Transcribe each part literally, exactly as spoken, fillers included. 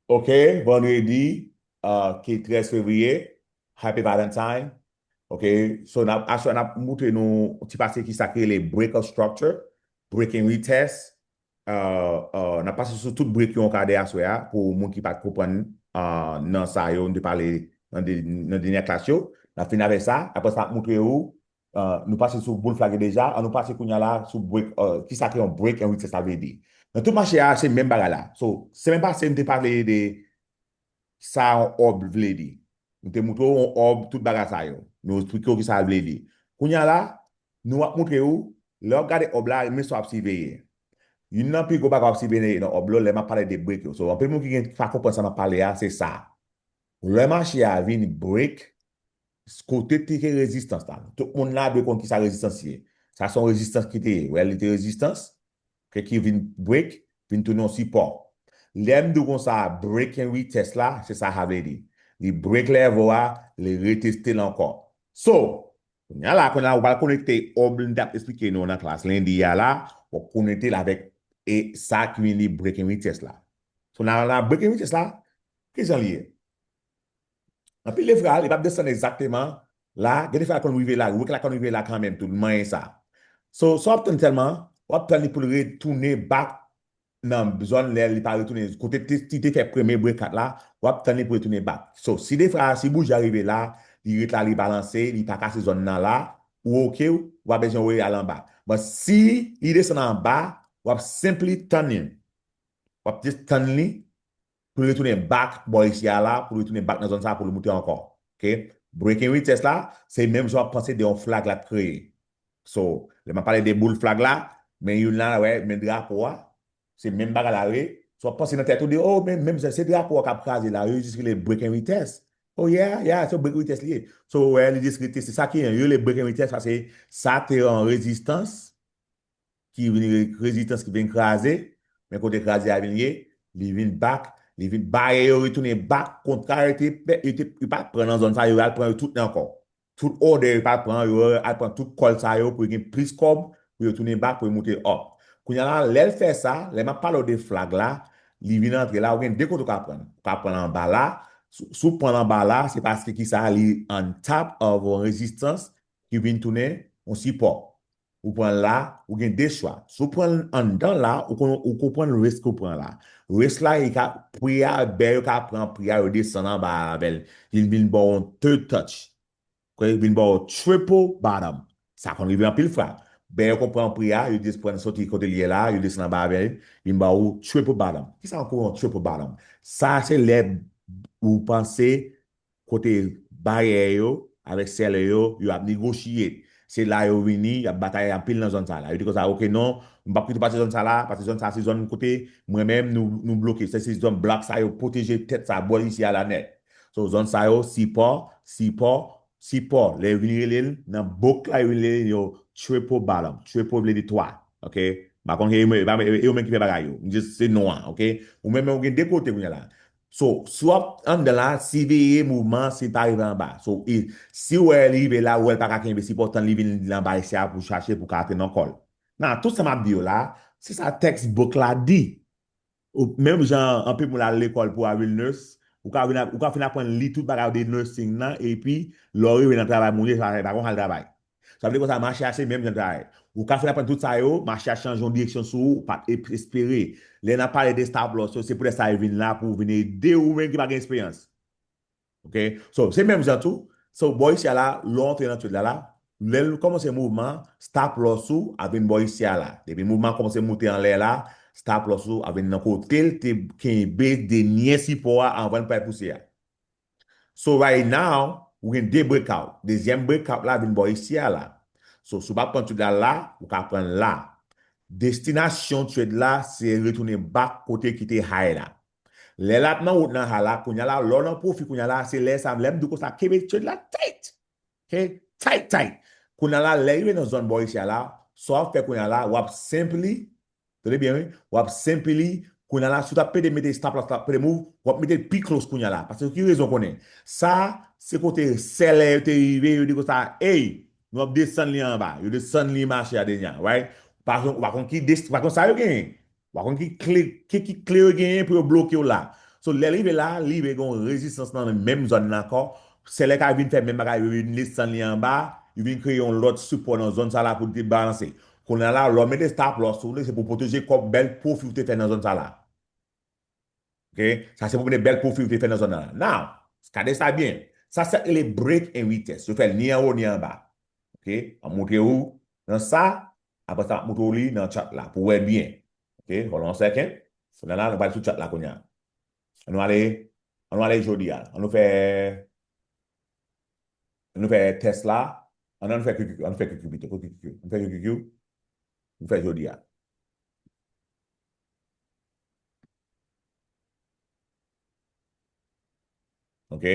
Ok, vandredi, uh, ki trèz fevriye, Happy Valentine. Ok, so n ap, aswè n ap moutre nou ti pase ki sa ki rele break of structure, break and retest. Uh, uh, n ap pase sou tout break yo ankò aswè a pou moun ki pa t konprann uh, nan sa yo, nou te pale nan, de, nan dènye klas yo. N ap fin avèk sa, apre sa n ap moutre ou Uh, nou pase sou bull flag deja, an nou pase kounye a la sou break, uh, ki sa ke yon break and retest la vle di. Nan tout mache a, se menm bagay la. So, semèn pase, m te pale de sa yon orb vle di. M te moutre w yon orb, tout bagay sa yo. Nou eksplike w ki sa l vle di. Kounye a la, nou ap moutre w, lè w ap gade orb la, men sa w ap siveye. Youn nan pi gwo bagay w ap siveye nan orb la, lè m ap pale de break yo. So, anpil moun ki gen pa konprann sa m ap pale a, se sa. Lè mache a vin break, kote te gen rezistans la. Tout moun la dwe konn ki sa rezistans ye. Sa se yon rezistans ki te ye. Wè, li te rezistans, ke ki vin break, vin tounen yon sipò. Lè m di w konsa, break and retest la, se sa sa vle di. Li break level a, li reteste l ankò. So, kounye a la, kounye a, ou pral konekte orb m t ap eksplike nou nan klas lendi a la, w ap konekte l avèk e sa ki vin li break and retest la. So, nan, nan break and retest la, ki jan li ye? Anpil de fwa, li p ap desann egzakteman la, gen de fwa l konn rive la, wick la konn rive la kanmenm tou, l manyen sa. So, sa w ap tann sèlman, w ap tann li pou l retounen back nan zòn lè li pa retounen, kote te, li te fè premye breakout la, w ap tann li pou retounen back. So, si de fwa, si bouji a rive la, li ret la, li balanse, li pa kase zòn nan la, ou oke, ou pa bezwen wè al anba. But si li desann anba, w ap simply tann li. W ap just tann li, pou l retounen back bò isi a la, pou l retounen back nan zòn sa, pou l moute ankò. Ok? Break and retest la, se menm jan w ap panse de yon flag l ap kreye. So, lè m ap pale de bull flag la, men youn la, wè, men drapo a, se menm bagay la, wi. So, w ap panse nan tèt ou, di, oh, men, menm jan, se drapo a k ap kraze la, yo jis rele break and retest. Oh, yeah, yeah, se break retest li ye. So, wè, li jis reteste. Sa ki, yo rele break and retest, paske sa te yon rezistans, ki vin re-, rezistans ki vin kraze, men kote kraze a vin ye, li vin back, li vin, bayè yo retounen back, kontra yo te, yo te, yo pa t pran nan zòn sa, yo al pran yo tout ankò. Tout òdè yo pa t pran, yo al pran tout kòl sa yo pou yo gen plis kòb, pou yo tounen back, pou yo moute up. Kounye a la, lè l fè sa, lè m ap pale w de flag la, li vin antre la, ou gen de kote ou ka pran. Ou ka pran anba la, si, si w pran anba la, se paske ki sa, li on top of yon rezistans ki vin tounen yon sipò. Ou pran la, ou gen de chwa. Si w pran anndan la, ou kon, ou konprann risk ou pran la. Risk la, li ka, pri a, bè yo ka pran pri a, yo desann anba avè l. Li vin ba w yon third touch. Kwen li vin ba w triple bottom. Sa konn rive anpil fwa. Bè yo konn pran pri a, yo desann soti kote l ye la, yo desann anba avè l, vin ba w triple bottom. Ki sa ankò yon triple bottom? Sa se lè ou panse kote bayè yo avèk seller yo, yo ap negotiate. Se la yo vini, y ap batay anpil nan zòn sa la. Yo di konsa, ok, non, m p ap kite w pase zòn sa la, paske zòn sa se zòn kote mwen menm nou, nou bloke. Se, se zòn block sa yo pwoteje tèt sa, bò isi a la nèt. So, zòn sa yo, sipò, sipò, sipò. Lè yo vin rele l, nan book la, yo vin rele l, yo triple bottom. Triple vle di twa, ok? M pa konn e yo menm ki fè bagay yo. M just se non an, ok? Ou menm, ou gen de kote kounye a la. So, si w ap anndan la, siveye mouvman, si l pa rive anba. So, e, si w wè li rive la, ou wè l pa ka kenbe sipò, tann li vin anba isi a pou chache, pou ka antre nan kòl. Nan, tout sa m ap di yo la, se sa textbook la di. Ou, menm jan anpil moun al lekòl pou al vin nurse, ou ka vin ap, ou ka fin aprann li tout bagay de nursing nan, epi lè w rive nan travay moun ye, pa, pa konn al travay. Sa vle di konsa, mache a se menm jan travay. Ou ka fin aprann tout sa yo, mache a chanje yon direksyon sou ou, ou pa t ep-, espere. Lè n ap pale de stop loss yo, se poutèt sa yo vin la pou vin ede ou menm ki pa gen esperyans. Ok? So, se menm jan tou. So, bò isi a la, lè w antre nan trade la la, lè l kòmanse mouvman, stop loss ou ap vin bò isi a la. Depi mouvman kòmanse moute anlè la, stop loss ou ap vin nan kote l te kenbe dènye sipò a anvan l pral pouse a. So right now, ou gen de breakout. Dezyèm breakout la vin bò isi a la. So, si w pa pran trade la la, ou ka pran l la. Destinasyon trade la, se retounen back kote ki te high la. Lè l ap nan wout nan high la, kounye a la, lè w nan pwofi kounye a la, se lè sa, lè m di w konsa, kenbe trade la tight. Ok? Tight, tight. Kounye a la, lè rive nan zòn bò isi a la, sa w ap fè kounye a la, w ap simply Tande byen, wi. W ap simply, kounye a la, si w t ap pede mete stop loss la, pede move, w ap mete l pi close kounye a la. Paske ki rezon konnen? Sa, se kote seller yo te rive, yo di konsa, ey, nou ap desann li anba. Yo desann li mache a dènye a, right? Pa konn, pa konn ki des-, pa konn sa yo genyen. Pa konn ki kle, ki, ki kle yo genyen pou yo bloke w la. So, lè l rive la, li rive gen yon rezistans nan menm zòn nan ankò. Sèlè ka vin fè menm bagay, yo vin desann li anba, yo vin kreye yon lòt sipò nan zòn sa la pou l te balanse. Kounye a la, lè w mete stop loss ou, se pou pwoteje kòb bèl pwofi ou te fè nan zòn sa la. Ok? Sa se pou mete bèl pwofi ou te fè nan zòn nan la. Now, gade sa byen. Sa se rele break and retest. Yo fè l ni anwo ni anba. Ok? An moutre ou nan sa, apre sa, m ap moutre ou li nan chat la, pou w wè l byen. Ok? Hold on a second. Kounye a la, nou pral sou chat la kounye a. An nou ale, an nou ale jodi a. An nou fè, an nou fè tès la. An nou fè Q Q Q, an nou fè Q Q Q pito. Q Q Q, an nou fè Q Q Q. Nou fè jodi a. Ok?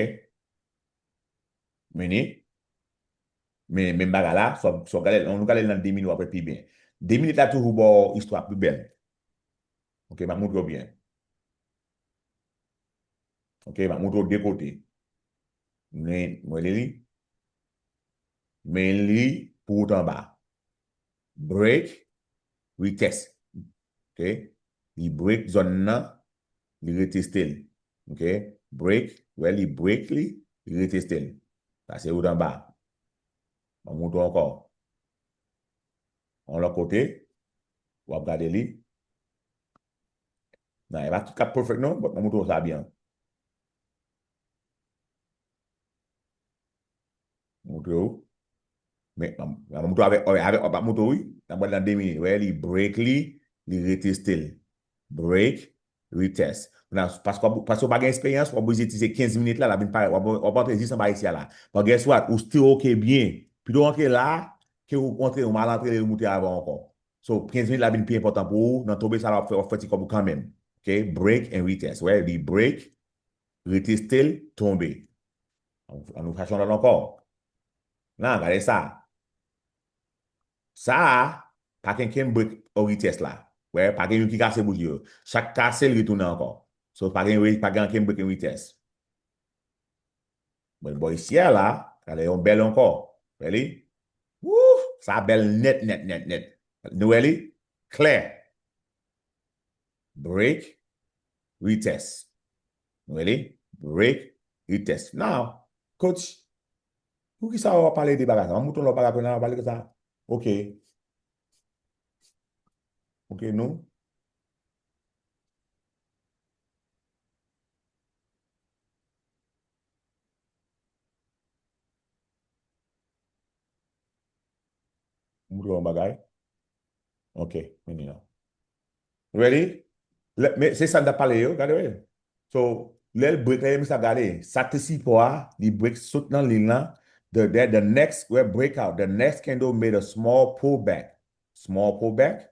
Vini. Men, menm bagay la, sa w, sa w gade, nou gade l nan de minit, w ap wè pi byen. De minit la toujou ba w istwa pi bèl. Ok, m ap moutre w byen. Ok, m ap moutre w de kote. Men, mwen li li. Men li pou wout anba. Break, retest. Ok? Li break zòn nan, li reteste l. Ok? Break, wè li break li, li reteste l. Sa se wout anba. Mwen moutre w ankò. Yon lòt kote, w ap gade li. Nan, e pa tout k ap perfect non, but mwen moutre w sa byen. Moutre w. Men, m ap moutre w avèk, avèk, m ap moutre w, wi. Nan, nan de minit, wè, li break li, li reteste l. Break, retest. Kounye a, paske, paske w pa gen eksperyans, w ap oblije itilize kenz minit la, l ap vin parèt, w ap, w ap antre jis anba isi a la. But guess what? Ou still ok byen. Pito w antre la, ke w antre, w mal antre, l moute avè w ankò. So, kenz minit la vin pi enpòtan pou ou, nan tonbe sa la, w ap fè, w ap fè ti kòb ou kanmenm. Ok? Break and retest. Wè, li break, reteste l, tonbe. An nou, an nou fache yon lòt ankò. Nan, gade sa. Sa a, pa gen kenn break or retest la. Wè, pa gen youn ki kase bouji yo. Chak kase, l retounen ankò. So, pa gen, pa gen ankenn break and retest. Mwen bò isi a la, gade yon bèl ankò. Wè li? Wouf, sa bèl nèt, nèt, nèt, nèt. Nou wè li? Klè. Break, retest. Nou wè li? Break, retest. Now, coach, poukisa w ap pale de bagay sa? Mwen moutre w lòt bagay pou nan pale konsa. Ok. Ok, nou. Moutre w yon bagay. Ok, vini non. Ready? Lè, men se sa n t ap pale yo, gade wè. So, lè l break la, men sa gade. Sa te sipò a, li break sot nan liy lan. The, the, the next, wè, breakout. The next candle made a small pullback. Small pullback.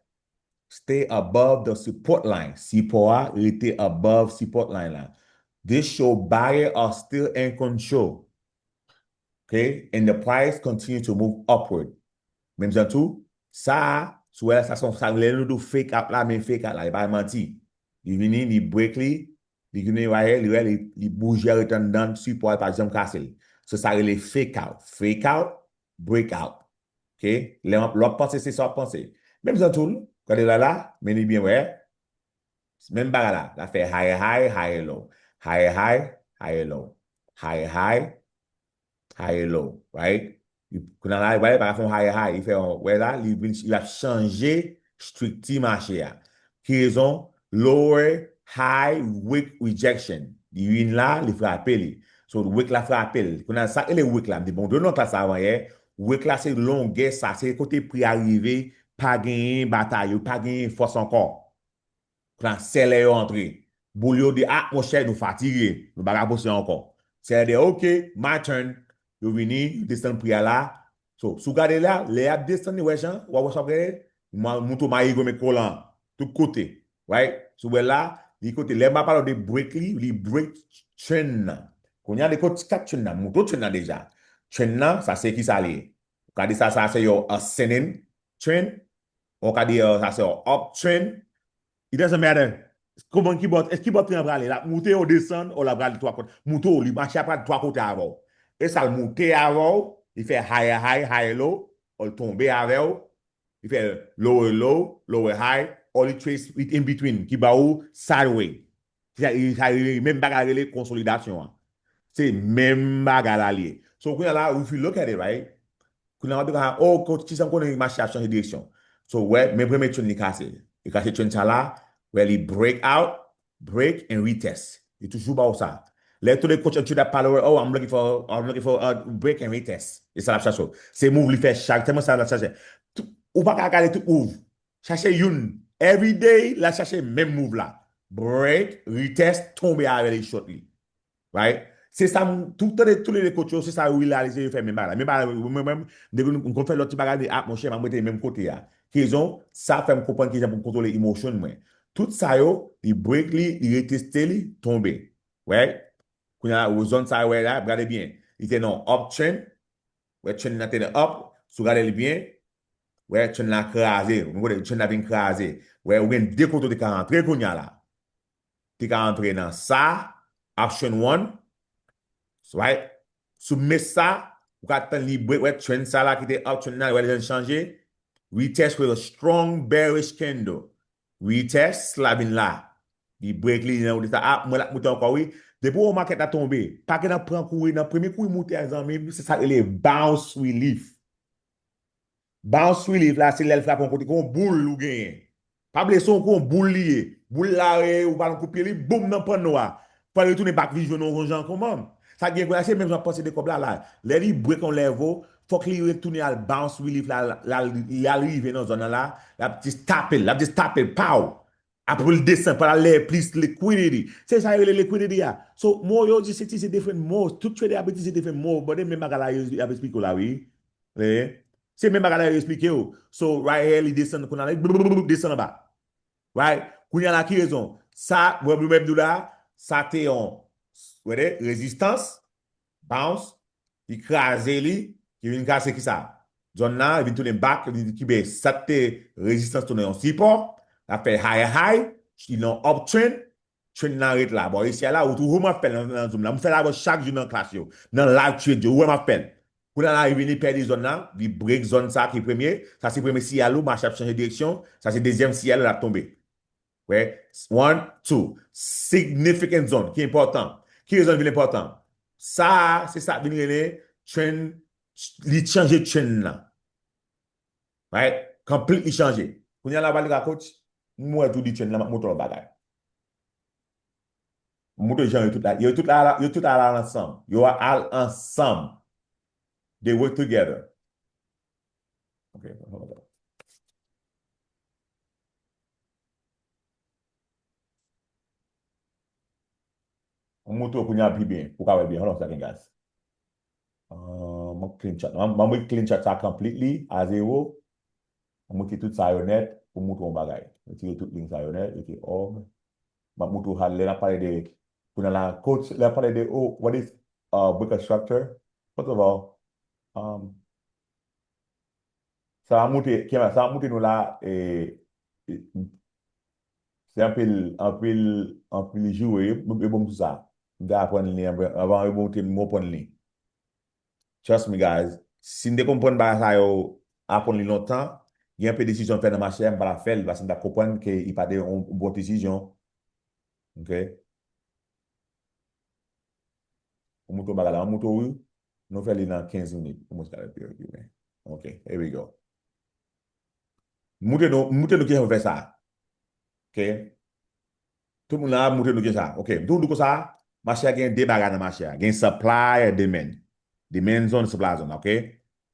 Stay above the support line. Sipò a rete above support line la. This show buyer are still in control. Ok? And the price continue to move upward. Menm jan tou, sa a, si w wè sa, se yon, sa, lè nou di w fake out la, men fake out la, li pa manti. Li vini, li break li, li vini, li, li, li, li bouje, li rete anndan, sipò a pa janm kase l. Se sa rele fake out. Fake out, break out. Ok? Lè w ap, lè w ap panse, se sa w ap panse. Menm jan tou, gade la la, men li byen wè. Menm bagay la, l ap fè high, high, high, low. High, high, high, low. High, high, high, low, right? Kounye a la, wè, li pa ka fè yon high, high. Li fè yon, wè la, li vin, li ap chanje estrikti mache a. Ki rezon? Lower, high, wick rejection. Li vin la, li frape li. So, wick la frape l. Kounye a, sa k rele wick la, m te montre w nan klas la avan yè. Wick la, se longè sa, se kote pri a rive, pa genyen batay, yo pa genyen fòs ankò. Pran sèlè yo antre. Boul yo di, ah, monchè, nou fatige. Nou pa ka pouse ankò. Sèlè di, ok, my turn. Yo vini, yo desann pri a la. So, si w gade la, lè y ap desann li, wè jan, w a wè sa w ap gade, mwen, mouton mayi gwo men kolan, tout kote. Right? Si w wè la, li kote, lè m ap pale de break li, li break trend nan. Kounye a, li kote kat trend nan, mouton trend nan deja. Trend nan, sa se ki sa li ye. Gade sa, sa se yon ascending trend. Ou ka di, euh, sa se yon uptrend. It doesn't matter. Kòman ki bò, èske ki bò tren an prale? L ap moute ou desann, ou l ap prale twa kote. Moute ou, li mache ap prale twa kote avè w. E sa l moute avè w, li fè higher high, higher low, ou l tonbe avè w, li fè lower low, lower high, ou li trace in between, ki ba ou sideway. Sa, sa, menm bagay rele konsolidasyon an. Se menm bagay la li ye. So, kounye a la, if you look at it, right? Kounye a, w ap di, "Oh, coach, ki sa m konnen mache ap chanje direksyon." So, wè, men premye trend li kase. Li kase trend sa la, wè, li break out, break and retest. Li toujou ba w sa. Lè tout le coach an trade ap pale, "Oh, I'm looking for, I'm looking for a break and retest." E sa l ap chache. Se move li fè chak, tèlman sa l ap chache. Tou- Ou pa ka gade tout move. Chache youn. Every day, l ap chache menm move la. Break, retest, tonbe avè li short li. Right? Se sa, m, tout, tande, tout le coach yo, se sa yo realize yo fè menm bagay la. Menm bagay, mwen menm, m konn fè lòt ti bagay, men, ah, monchè, m ap rete menm kote a. Ki rezon, sa fè m konprann ki jan pou m kontwole emotion mwen. Tout sa yo, li break li, li reteste li, tonbe. Right? Kounye a, ou zòn sa yo, wè la, gade byen. Li te nan uptrend, wè trend nan te nan up, si w gade li byen, wè trend la kraze, ou konnen trend la vin kraze. Wè, ou gen de kote ou te ka antre kounye a la. Te ka antre nan sa, option one, right? Sou men sa, ou ka tann li break, wè trend sa la ki te uptrend nan, wè li chanje, retest with a strong bearish candle. Retest, la vin la. Li break li nan wout sa. Ah, mwen l ap moute ankò wi. Depi w wè makèt la tonbe, pa gen nan pran kouri, nan premye kouri moute a zanmi, se sa rele bounce relief. Bounce relief la, se lè l frape yon kote, kon boul ou genyen. Pa bliye, se yon kon boul li ye. Boul la, e, ou ba l yon kout pye, li boum nan pannò a. Fò l retounen back vin jwenn yon jan kòman. Sa k gen kounye a, se menm jan panse de kòb la, la. Lè li break yon level, fòk li retounen al bounce relief la, la, li al rive nan zòn nan la, l ap just tape l, l ap just tape l, pow! Apre l desann, pa l al lè plis liquidity. Se sa yo rele liquidity a. So, mo yo di se itilize different mo. Tout trader ap itilize different mo. But se menm bagay la yo ap eksplike w la, wi. Eh, se menm bagay la yo eksplike w. So, right here, li desann, kounye a la, li desann anba. Right? Kounye a la, ki rezon? Sa, mwen, mwen, mwen, m di w la, sa te yon, wè, rezistans, bounce, li kraze li, li vin kase ki sa? Zòn nan, li vin tounen back, li vin kibe sa te rezistans tounen yon sipò, l ap fè higher high, li nan uptrend, trend nan ret la. Bon, isi a la, ou tou, ou m ap fè l nan, nan Zoom la. M fè l avè chak jou nan klas yo, nan live trade yo, ou wè m ap fè l. Kounye a la, li vini pèdi zòn nan, li break zòn sa ki premye, sa se premye siyal ou, mache ap chanje direksyon, sa se dezyèm siyal ou, l ap tonbe. Wè, one, two. Significant zone ki enpòtan. Ki rezon vin enpòtan? Sa a, se sa vin rele trend, li chanje trend nan. Right? Completely chanje. Kounye a la, w pral di, "Coach, m wè tou di trend nan, m ap montre w yon bagay." M montre jan yo tout la, yo tout la, yo tout al ansanm. Yo al ansanm. They work together. Ok, hold on. M montre w kounye a pi byen, pou w ka wè byen. Hold on second, guys. Ah, m ap clean chat. M ap, m ap clean chat sa completely a zero. M retire tout sa yo nèt pou m montre w yon bagay. Retire tout liy sa yo nèt, retire all. M ap montre w sa lè n ap pale de, kounye a la, coach, lè n ap pale de, oh, what is, uh, breakout structure? First of all, um, sa a montre, Kemal, sa a montre nou la, e, e, se anpil, anpil, anpil jou, e, e bon sou sa. M te aprann li anvan, anvan yo montre m, m aprann li. Trust me, guys. Si n te konprann bagay sa yo, aprann li lontan, gen anpil desizyon m fè nan mache a, m pa t ap fè l, paske m t ap konprann ke li pa te yon bon desizyon. Ok? Ou montre w bagay la, ou montre w, wi. Nou fè li nan kenz minit pou mwen sa. Ok, here we go. Montre nou, montre nou kijan pou fè sa. Ok? Tout moun la ap montre nou kijan. Ok, m toujou di konsa, mache a gen de bagay nan mache a. Gen supply and demand. Demand zone, supply zone, ok?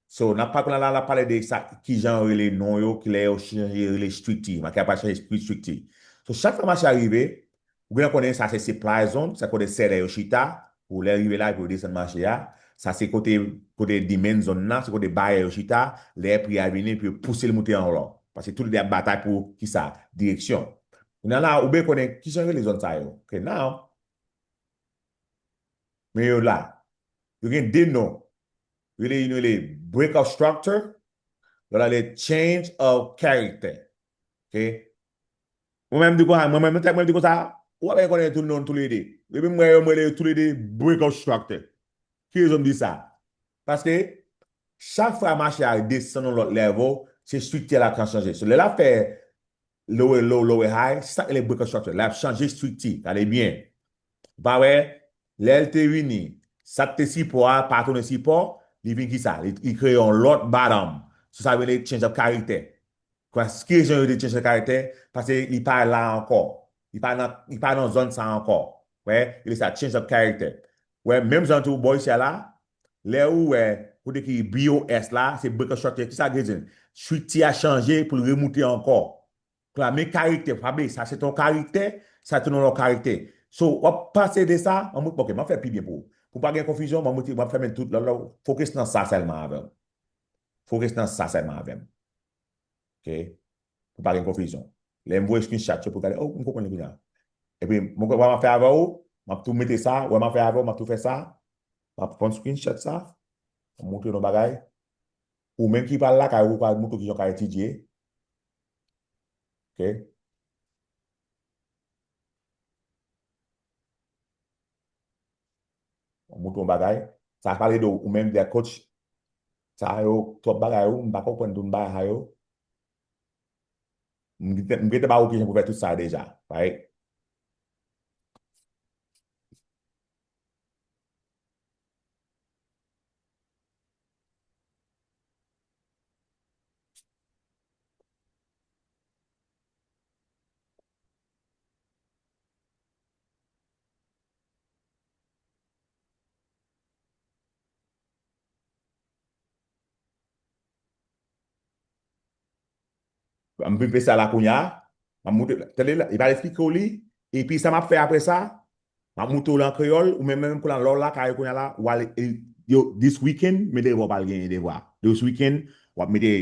So, n ap pa kounye a la, n ap pale de sa, kijan yo rele non yo, kilè yo chanje, rele estrikti. Mache a pa chanje estrikti. So, chak fwa mache a rive, ou genlè konnen sa se supply zone, se kote sèlè yo chita, pou lè rive la, pou yo desann mache a. Sa se kote, kote demand zone nan, se kote buyè yo chita, lè pri a vini, pou yo pouse l moute anlò. Paske tou lè de ap batay pou kisa? Direksyon. Kounye a la, ou byen konnen kijan yo rele zòn sa yo. Ok, now, men yo la. Yo gen de non. Yo rele, youn rele breakout structure, lòt la rele change of character. Ok? Mwen menm di konsa, mwen menm, mwen di konsa, ou pa konnen tou non tou le de. Epi mwen, yo, mwen rele yo tou le de breakout structure. Ki rezon m di sa? Paske chak fwa mache a desann yon lòt level, se estrikti a la k ap chanje. So, lè l ap fè lower low, lower high, se sa k rele break of structure. L ap chanje estrikti. Gade byen. Ou pa wè, lè l te vini, sa k te sipò a pa tounen sipò, li vin ki sa? Li, li kreye yon lòt bottom. So sa rele change of character. Kwa, ki rezon yo te change of character? Paske li pa la ankò. Li pa nan, li pa nan zòn sa ankò. Wè, yo rele sa change of character. Wè, menm jan tou bò isi a la, lè ou wè, kote ki B O S la, se break of structure. Ki sa k vle di? Estrikti a chanje pou l remoute ankò. Kounye a, men karaktè, pa bliye, sa se ton karaktè, sa se yon lòt karaktè. So, w ap pase de sa, m ap, ok, m ap fè pi byen pou ou. Pou pa gen konfizyon, m ap, m ap fèmen tout, lò, lò, fokis nan sa sèlman avè m. Fokis nan sa sèlman avè m. Ok? Pou pa gen konfizyon. Lè m voye screenshot yo pou gade, oh, m konprann li kounye a. Epi, mwen, wè m ap fè avè ou, m ap tou mete sa, wè m ap fè avè ou, m ap tou fè sa, m ap pran screenshot sa, m ap montre nou bagay. Ou menm ki pral lakay ou, ou pral montre kijan w ka etidye. Ok? Ou montre yon bagay. Sa pale de ou menm, de coach. Sa yo, twòp bagay ou, m pa konprann tout bagay sa yo. M gentan, m gentan ba ou kijan pou fè tout sa deja, right? M ap pase la kounye a. M ap montre, tande la, li pral eksplike w li. Epi sa m ap fè apre sa, m ap montre w li an kreyòl, ou menm, menm kounye a, lè w lakay ou kounye a la, w al, e, yo, this weekend, men devwa w pral genyen devwa. This weekend, w ap mete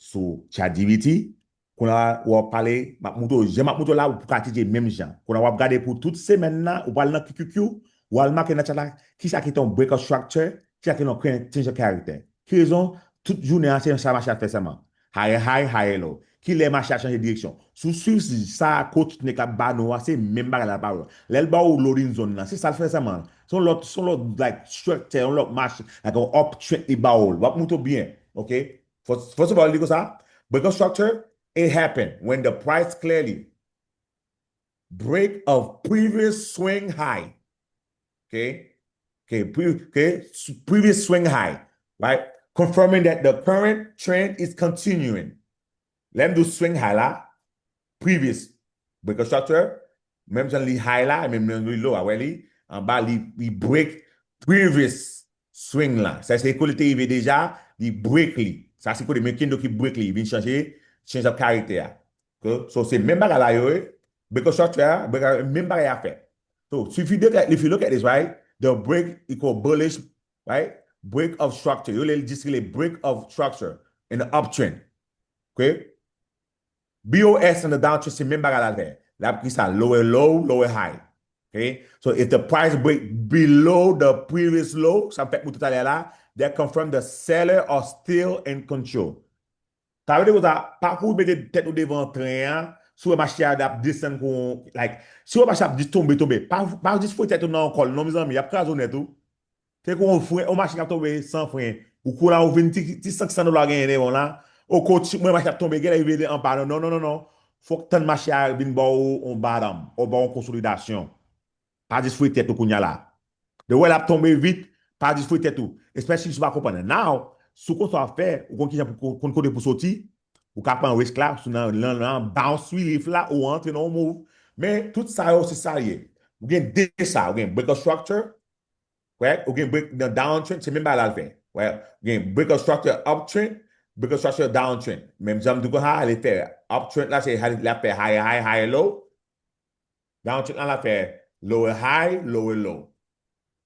sou ChatGPT, kounye a, w ap pale, m ap montre w, jan m ap montre w la, ou ka etidye menm jan. Kounye a, w ap gade pou tout semèn nan, ou pral nan Q Q Q, w al make nan chat la, kisa ki te yon break of structure, kisa ki te yon change of character. Ki rezon? Tout jounen an, se sa mache ap fè sèlman. Higher high, higher low. Kilè mache a chanje direksyon? Si w swiv sa coach Nick ap ba nou a, se menm bagay la l ap ba w. Lè l ba w loading zone nan, se sa l fè sèlman. Se yon lòt, se yon lòt, like, structure, yon lòt mache, like, yon uptrend li ba w. W ap montre w byen, ok? First, first of all, li konsa, break of structure, it happen when the price clearly break of previous swing high. Okay? Okay, pre okay, s- previous swing high, right? Confirming that the current trend is continuing. Lè m di w swing high la, previous break of structure, menm jan li high la, menm jan li low a, wè li, anba li, li break previous swing la. Sa se kote l te rive deja, li break li. Sa se kote men candle ki break li, vin chanje, change up character a. Okay? So, se menm bagay la yo ye. Break of structure a, break of, menm bagay a fè. So, if you look at, if you look at this, right? The break equal bullish, right? Break of structure. Yo le jis rele break of structure in the uptrend. Okay? B O S in the downtrend, se menm bagay la fè. La ki sa, lower low, lower high. Okay? So, if the price break below the previous low, sa m fèk montre talè la, that confirm the seller are still in control. Sa vle di konsa, pa kouri mete tèt ou devan tren an, si w wè mache a ap desann kon, like, si w wè mache ap jis tonbe, tonbe. Pa, pa jis foure tèt ou nan yon kòl, non, mezanmi, y ap kraze w nèt, ou. Se kon yon fren, yon machin k ap tonbe san fren. Ou kouri la, ou vin ti, ti senk san dola w genyen devan w la. O, coach, mwen mache ap tonbe, genlè rive anba, non, non, non, non, non. Fòk tann mache a vin ba w yon bottom, ou ba w yon konsolidasyon. Pa jis foure tèt ou kounye a la. Lè w wè l ap tonbe vit, pa jis foure tèt ou. Especially si w pa konprann. Now, si w konn sa w ap fè, ou konn kijan pou, konn kote pou soti, ou ka pran risk la, si w nan, nan, nan bounce relief la, ou antre nan yon move. Men, tout sa yo, se sa l ye. Ou gen de sa, ou gen break of structure, correct? Ou gen break nan downtrend, se menm bagay la l fè. Well, ou gen break of structure uptrend, break of structure downtrend. Menm jan m di w konsa, li fè uptrend la, se li ap fè high, high, high, low. Downtrend la, l ap fè lower high, lower low.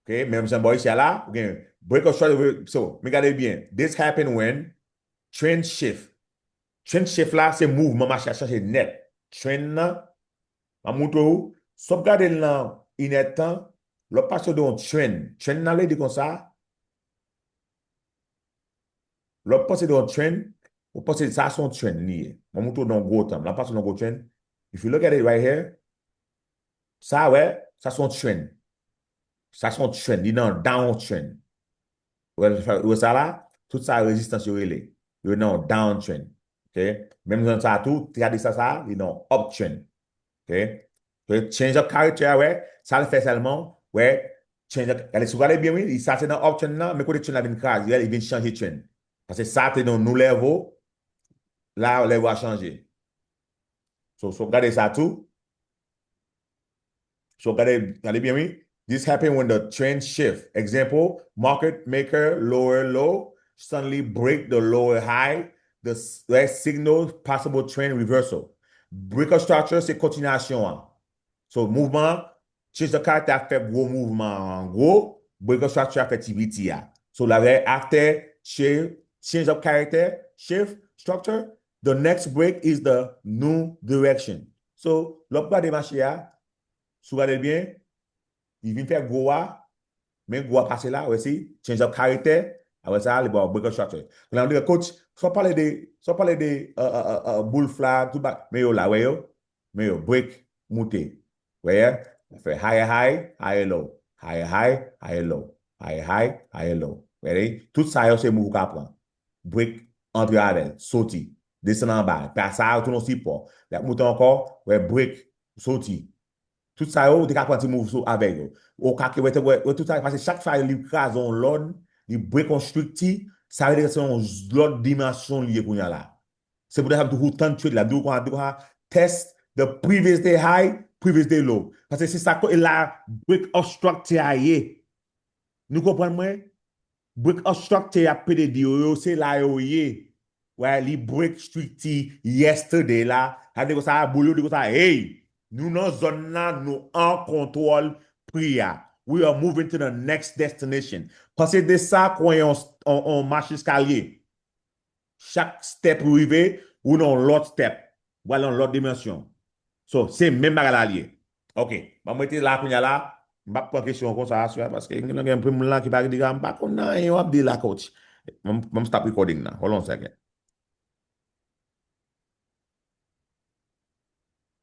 Ok, menm jan bò isi a la, ou gen break of structure, so, men gade byen. This happen when trend shift. Trend shift la, se mouvman mache a chanje nèt. Trend nan, m ap montre w, si w ap gade l nan inèdtan, lè w ap pase de yon trend, trend nan vle di konsa, lè w ap pase de yon trend, ou panse sa se yon trend li ye. M ap montre w nan yon gwo tan, m ap pase nan yon gwo trend. If you look at it right here, sa, wè, sa se yon trend. Sa se yon trend, li nan downtrend. Ou wè, ou wè sa la? Tout sa rezistans yo rele. Yo nan yon downtrend. Ok? Menm jan sa tou, gade sa, sa, li nan uptrend. Ok? Ok? Change of character, wè, sa l fè sèlman, wè, change of, gade, si w gade byen, wi, sa se nan uptrend nan, men kote trend la vin kraze, li vin chanje trend. Paske sa te nan nou level, la, level a chanje. So, so gade sa tou. So, gade, gade byen, wi. This happen when the trend shift. Example, market maker lower low, suddenly break the lower high, the s- that signal possible trend reversal. Break of structure se kontinyasyon an. So, mouvman, change of character ap fè gwo mouvman an gwo, break of structure ap fè ti piti a. So, la, after change, change of character, shift, structure, the next break is the new direction. So, lè w ap gade mache a, si w gade l byen, li vin fè gwo a, men gwo a pase la, wè si, change of character, apre sa, li ba w break of structure. Kounye a, coach, sa w pale de, sa w pale de, uh, uh, uh, uh, boul fla, tout ba, men yo la, wè yo, men yo, break, moute. Wè, fè higher high, higher low, higher high, higher low, higher high, higher low. Wè, tout sa yo se move ou ka pran. Break, antre avè l, soti, desann anba, pa sa, tounen sipò. L ap moute ankò, wè, break, soti. Tout sa yo, ou te ka pran ti move sou avè yo. Ou ka wè, wè, wè tout sa, paske chak fwa li kraze yon lòn, li break yon strikti, sa vle di se yon lòt dimansyon li ye kounye a la. Se poutèt sa m toujou tann trade la, m toujou konn, toujou konn test the previous day high, previous day low. Paske se sa ke la break of structure a ye. Nou konprann mwen? Break of structure y ap pede di yo, yo, se la yo ye. Wè, li break strikti yesterday la. Sa vle di konsa, boul yo di konsa, hey, nou nan zòn nan, nou an kontwòl pri a. We are moving to the next destination. Panse de sa, kwen yon, yon, yon mach eskalye. Chak step ou rive, ou nan yon lòt step. Ou al nan lòt dimansyon. So, se menm bagay la l ye. Ok, ban m rete la kounye a la. M p ap pran kesyon konsa aswè a, paske gen, gen anpil moun la ki pa di m pa konn anyen w ap di la, coach. Ban m, ban m stop recording nan. Hold on a second.